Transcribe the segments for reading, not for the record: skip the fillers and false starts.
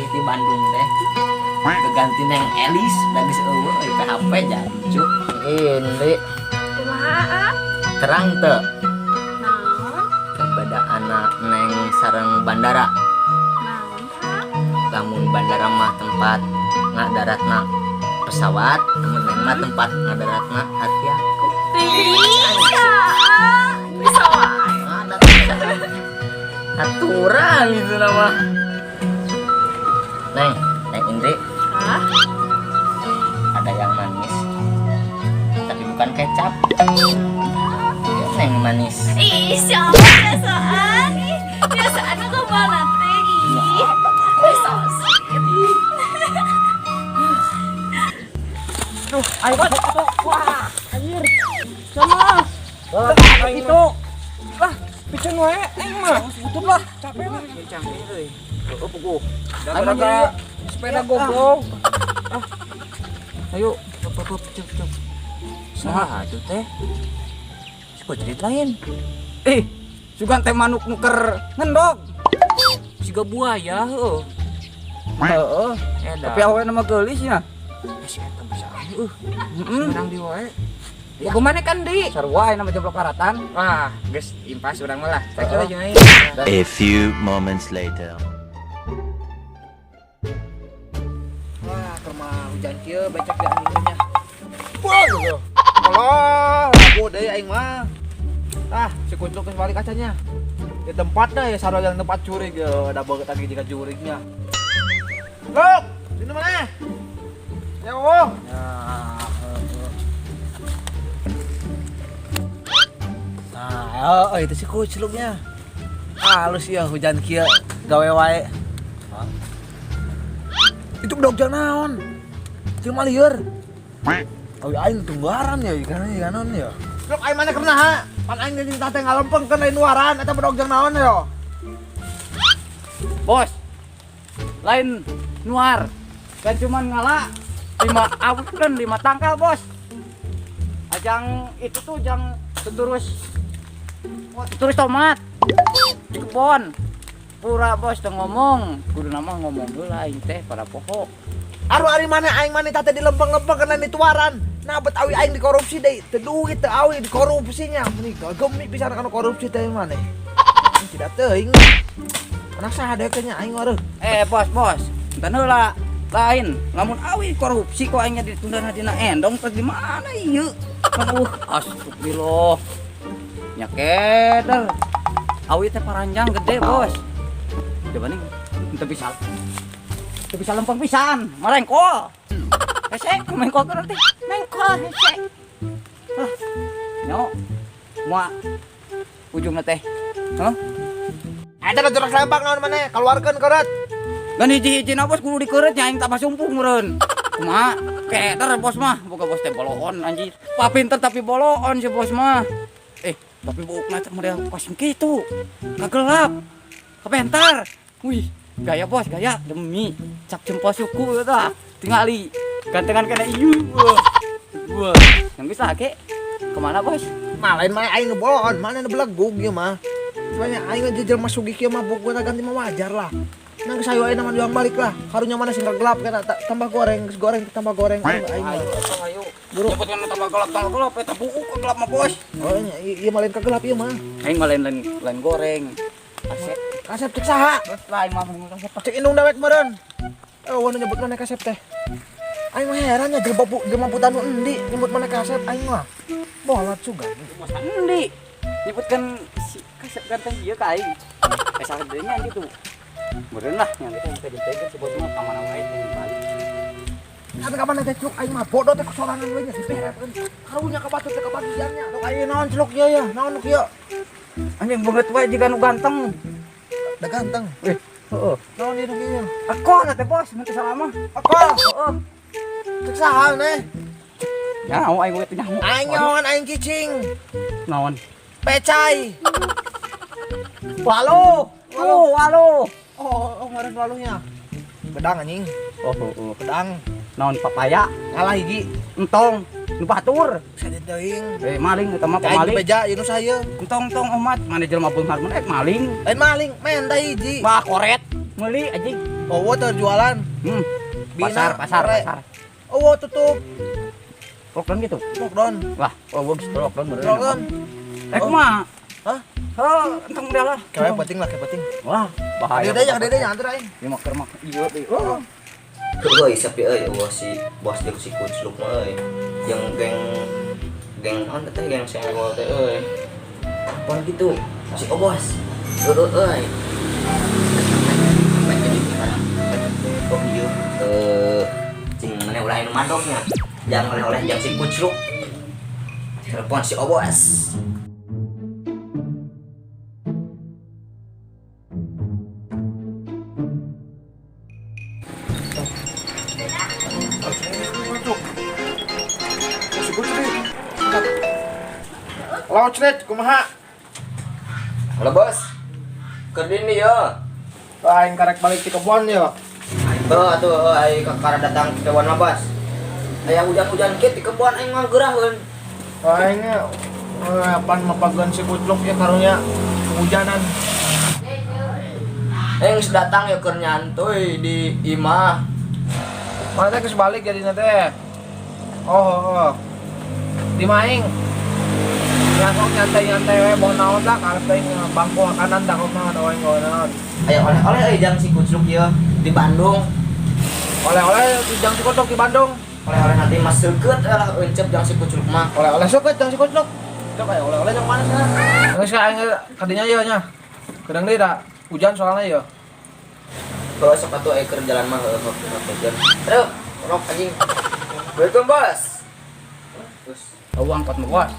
Di Bandung teh. Keganti Neng Elis da geus euweuh euy PHP jancu. Ini Kumaha? Terang teu Naon? Perbedaan Neng sareng bandara? Naon, Kak? Lamun bandara mah tempat ngadaratna pesawat, lamun Neng mah tempat ngadaratna hati aku. Bisa. Bisa wae. Ada aturan itu nama Neng, Neng Indri. Hah? Ada yang manis tapi bukan kecap ya, Neng manis. Ih, siapa biasaan? Ih, biasaan ke mana teh? Ih, so sweet. Duh, ayo wah, anjir. Sama. Wah, itu. Lah, piceun wae aing mah. Butut lah, capek lah. Capek euy. Oh, puguh. Gara-gara sepeda goblok. Ah. Ayo, Cuk, cuk, cuk, cuk. Saha tuh teh? Si kucrit lain. Eh, sugan teh manuk nuker ngendog. Siga buaya heuh. Heeh. Edan. Tapi awena mah geulis nya. Eh, si eta bisa heuh. Heeh. Menang di wae. Boga mana kan di? Sarua ayeuna mah jeblok karatan. Wah, geus impas urang mah lah. Heeh. Saya jeung aing. A few moments later. Wah, keur mah hujan kieu becek di anginnya. Wah, gitu. Alah, lagu deui aing mah. Ah, si kucluk geus balik kacanya. Di tempatnya ya sarua yang tempat jurig ya, ada banget lagi jika jurignya. Luk, di mana? Ya, oh. Ya, heeh. Nah, oh, itu si kucluknya. Halus ya hujan kieu gawe wae. Itu bedog jang naon? Cuma lieur. Oh, aing tunggaran ya, ikan ikanan ya. Luk aing mana kena ha? Pan aing jadi teh ngalempeng kan lain luaran eta bedog jang naon ya? Bos. Lain nuar. Kan cuman ngala lima awut kan lima tangkal, Bos. Ajang itu tuh jang terus terus tomat di kebon. Pura bos teu ngomong, kudu nama ngomong heula aing teh pada poho. Aduh ari mana aing mana teh dilempeng-lempeng kan lain dituaran. Nah bet awi aing dikorupsi deui, teu duit teu awi dikorupsinya. Meni gemi pisan kana korupsi teh maneh. Tidak teuing. Anak saha deui nya aing wareuh. Eh bos, bos, entar heula lain lamun awi korupsi kok aingnya ditunda dina endong terus di mana ieu? Aduh, astagfirullah. Nya keder. Awi teh paranjang gede, Bos. Coba nih, teu bisa. Teu bisa lempeng pisan, marengkol. Hese, mengkol teh teh. Mengkol hese. Ah, nyo. Moa ujungna teh. Hah? Eta da jelas lempang naon maneh, keluarkeun keureut. Gan hiji-hiji na bos kudu dikeureut nya aing tambah sumpuh meureun. Kumaha? Keder bos mah, boga bos teh boloon anjir. Papinter tapi boloon si bos mah. Eh, tapi buukna teh model kosong kitu. Kagelap. Kapentar. Wih, gaya bos, gaya demi cap jempol suku eta. Tingali gantengan kena ieu. Wah. Wah, yang bisa ke kemana bos? Mah lain mah aing nu boloon, mana nu belegug ieu mah. Sebenarnya aing aja jelema sugih kieu mah buku ganti mah wajar lah. Nang geus ayo ayeuna mah diuang balik lah. Karunya mana sing gelap kana tambah goreng, geus goreng tambah goreng aing aing mah. Ayo, ayo. Buru. Nyebut kan tambah gelap eta buuk gelap mah bos. Oh nya ieu mah lain kagelap ieu mah. Aing mah lain lain lain goreng. Asep. Kasep cek saha? Bos lah aing mah mending kasep. Cek indung dewek meureun. Eh, wah nyebut mana kasep teh. Aing mah heran ya jelema jelema putan nu endi nyebut mana kasep aing mah. Bolot juga. Bos endi? Nyebutkan si kasep ganteng ieu ka aing. Eh salah deui nya gitu. Meureun lah yang gitu teh ditegen si bos mah ka mana wae teh balik. Tapi kapan teh celuk aing mah bodoh teh kesorangan we nya diberebkeun. Karunya ka batur teh kabagiannya. Dok aing naon celuk ieu ya? Naon nu kieu? Anjing beungeut wae jiga nu ganteng. Da ganteng. Eh, heeh. Naon ieu nu kieu? Akol teh bos, mun teu salah mah. Akol. Heeh. Cek saha neh? Nyaho aing we teh nyaho. Aing nyahoan aing cicing. Naon? Pecai. Waluh. Tuh, waluh. Oh, oh, ngaran waluhnya. Bedang anjing, Oh, oh, oh. bedang. Naon papaya? Ngalah hiji. Entong, nu batur. Sadit teuing. Eh maling eta mah Aing pemaling. beja ieu nu saya. Entong tong omat, mana jelema beunghar mun ek maling. Lain maling, menta hiji. Wah, koret. Meuli anjing. Oh, teu jualan. Bina, Pasar, pasar, sore. Pasar. Oh, tutup. Lockdown gitu. Lockdown. Wah, oh geus lockdown bener. Lockdown. Eh, kumaha? Hah? Heuh, entong udah lah. Kayak penting lah, kayak penting. Wah, bahaya. Dede yang dede yang antar aing. Ieu mah keur mah ieu deui. Oh. Euy, sepi euy, eueuh si bos jeung si kucluk mah euy. Jeung geng geng naon teh, geng senggol teh euy. Apaan gitu? Si Obos. Heueuh euy. Sampai jadi gimana? Oh iya, cing mana ulah anu mandoknya. Jangan oleh-oleh jang si kucluk. Telepon si Obos. Si kucluk. Laut cerit, kumaha? Halo bos. Keur dini ya. Aing karek balik di kebon ya. Heuh atuh ai kakara datang ke kebon mah bos. Aya hujan-hujan kieu di kebon aing mah geuraheun. Aing pan mapageun si kucluk ya karunya kehujanan. Aing geus datang ya keur nyantuy di imah. Mana teh geus balik jadina teh. Oh, oh. Di maing. Ya kok nyantai-nyantai we bawa naon lah karep teh bangku makanan tak kumaha aing bawa naon. Aya oleh-oleh euy jang si kucluk ieu di Bandung. Oleh-oleh di jang si kucluk di Bandung. Oleh-oleh nanti mas seukeut lah euncep jang si kucluk mah. Oleh-oleh seukeut jang si kucluk. Cok aya oleh-oleh jang mana sana? Geus aing kadinya ieu nya. Kedang deui da hujan soalnya ieu. Heuh sok atuh aya keur jalan mah heuh heuh. Aduh, rok anjing. Assalamualaikum bos. Terus Oh, angkot mah bos.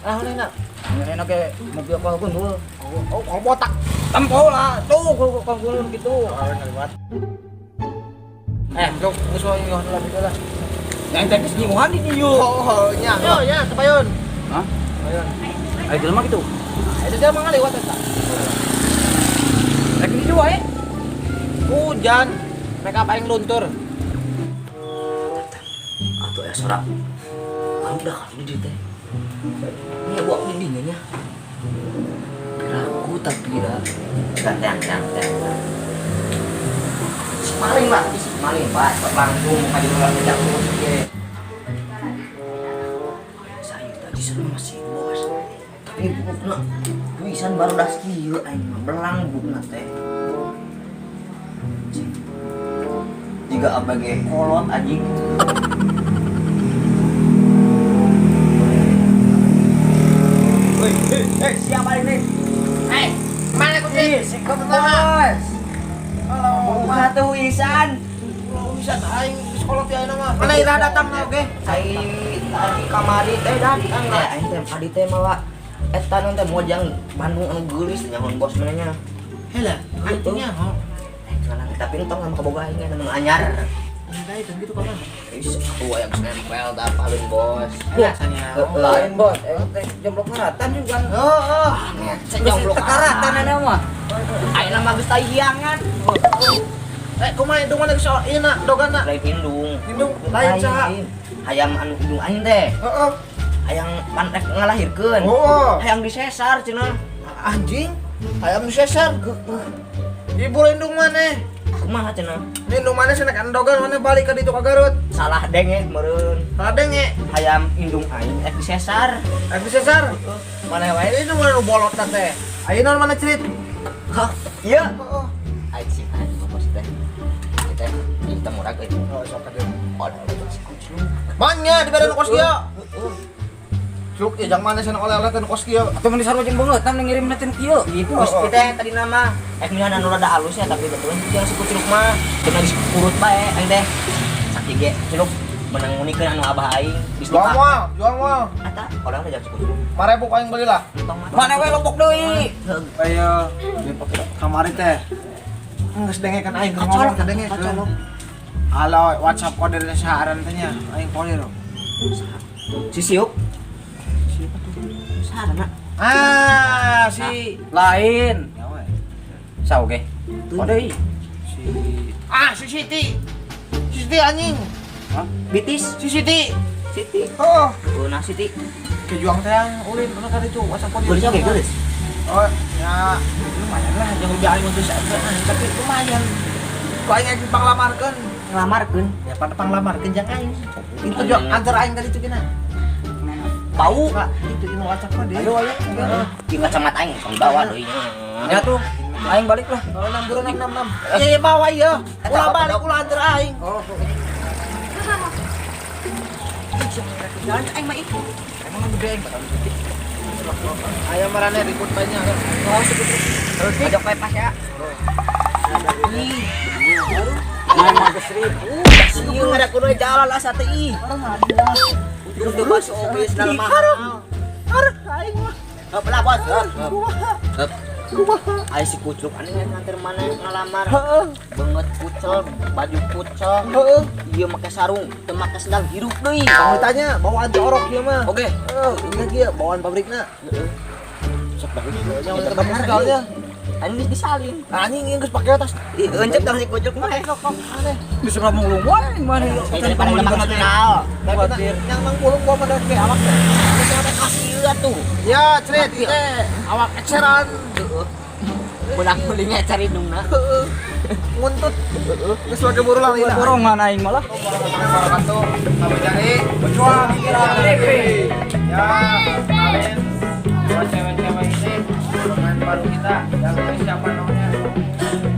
Ah, mana enak? Ini enak ge mobil kol gundul. Oh, kol botak. Tempo lah, tuh kol kol gundul gitu. Lewat. Eh, cok, geus wae nyoh lah gitu lah. Yang teh geus nyuhan di dieu. Oh, nya. Yo, nya, tepayun. Hah? Tepayun. Ayo jelema gitu. Eta dia mah lewat eta. Rek di dieu wae. Hujan. Make up aing luntur. Atuh aya sorak. Baru dah kali di teh. Ini buat ini nya. Ragu tapi dah. Tang tang tang. Si maling lah, si maling pak, langsung maju orang ngejak terus ge. Saya tadi sama si bos. Tapi bukna pisan baru dah kieu aing mah belang bukna teh. Jika abg kolot anjing. Woi, hei, siapa ini? Hei, mana kucing? Si bos. Halo. Kumaha tuh Isan? Bisa aing di sekolah ti ayeuna mah. Mana ira datang na oge? Ai tadi kamari teh datang teh aing teh tadi teh mawa eta non teh mojang Bandung anu geulis nyahoan bos mana nya. Hela, anjingnya ho. Eh ngalang tapi entong sama kaboga aing anu anyar. Enggak itu gitu kok mah. Is aku aya geus nempel tah paling bos. Biasanya. Lain bos, teh jomblo karatan juga. Heeh. Jomblo Karatan ana mah. Ayeuna mah geus tahiangan. Eh, kumaha indung mana geus ieu na dogana? Lain indung. Indung lain saha? Hayam anu indung aing teh. Heeh. Hayang pan rek ngalahirkeun. Heeh. Hayang disesar cenah. Anjing, hayam disesar. Ibu indung mana? Kumaha cenah? Indung mana cenah kan dogan mana balik ka ditu ka Garut. Salah denge meureun. Salah denge. Hayam indung aing rek disesar. Rek disesar. Mana wae indung mana nu bolot teh. Ayeuna mana cerit? Hah? Iya. Heeh. Aing sih aing bos teh. Kita kita murah euy. Oh, sok ka dieu. Oh, si kucluk. Manya di badan kos kieu. Cuk, ya jangan mana sana oleh-oleh teh nu kos kieu. Atuh mun disarua jeung beungeut tah ngirim teh kieu. Gitu bos kita tadi nama. Eh milih anu rada halusnya tapi betulan jeung si kucluk mah. Cenah geus kurut bae aing teh. Sakti ge kucluk menang ngunikeun anu abah aing. Geus Jual moal, jual moal. Eta oleh-oleh jang si kucluk. 5.000 aing belilah. Entong mah. Mana we lopok deui. Ayo, kamari teh. Geus dengekeun aing keur ngomong teh dengekeun. Halo, WhatsApp kode dari saharan teh nya, aing kode lo. Si Siuk. Siapa tuh? Sarana. Ah, si Lain. Ya we. Sao ge? Kode Si Ah, si Siti. Si Siti anjing. Hah? Bitis. Si Siti. Siti. Oh, Oh, nah Siti. kejuang teh yang ulin mana tadi tuh WhatsApp kode. Geulis oge geulis. Oh, ya lumayan lah, jangan lebih aing untuk saya, tapi lumayan. Ku aing aing panglamarkeun. Ngelamarkeun. Ya pada panglamarkeun jang aing. Itu jok antar aing tadi itu kena. Bau. Pak, itu ini wacak mah deh. Ayo ayo. Di kacamata aing tong bawa deui. Ya tuh, aing balik lah. Oh, enam buru enam enam enam. Iya iya bawa iya. Ulah balik ulah antar aing. Oh. Jalan aing mah itu. Emang gede aing bakal gede. Ayo marane ribut banyak. Pojok bae pas ya. Ih. 500.000. Sieun ada kudu jalan asa teh ih. Terus bos oge sendal mahal. Aing mah. Heup lah bos. Kumaha? Heup. Kumaha? Ayo si kucluk aneh nganter mana ngalamar. Heeh. Banget kucel, baju kucel. Heeh. Iya make sarung, teu make sendal hirup deui. Kamu tanya bawaan jorok ieu mah. Oke. Heeh, ini kieu bawaan pabrikna. Heeh. Sok bagus. Yang ketemu sendalnya. Anjing disalin. Anjing ieu geus pake tas. Ih, encep dong si kucluk mah. Aneh. Bisa ngomong lu wae aing mana. Daripada nggak make sendal. Yang nang pulung gua mah kayak awak teh. Kasih atuh. Ya, cerit ieu teh awak eceran. Heeh. Beunang meulingnya cari dungna. Heeh. Nguntut. Geus lagi buru lah ieu. Borongan aing malah. Wabarakatuh. Kami dari Pejuang TV. Ya, kenalin dua cewek-cewek ini pemain baru kita yang siapa namanya?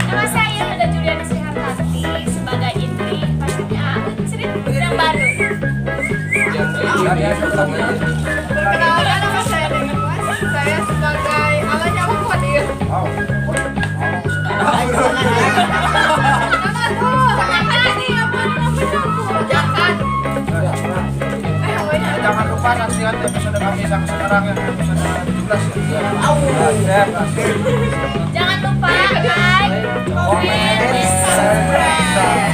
Nama saya Hilda Juliana Srihartati sebagai istri pastinya Cerit yang baru. Perkenalkan, nama saya Dewi Mas. Saya sebagai alanya Awak Kodir. Nama tuh, ini apa nama campur? Jangan. Eh, Jangan lupa nantikan episode kami yang sekarang yang episode 17 ya. Ya, Jangan lupa like, comment, dan subscribe.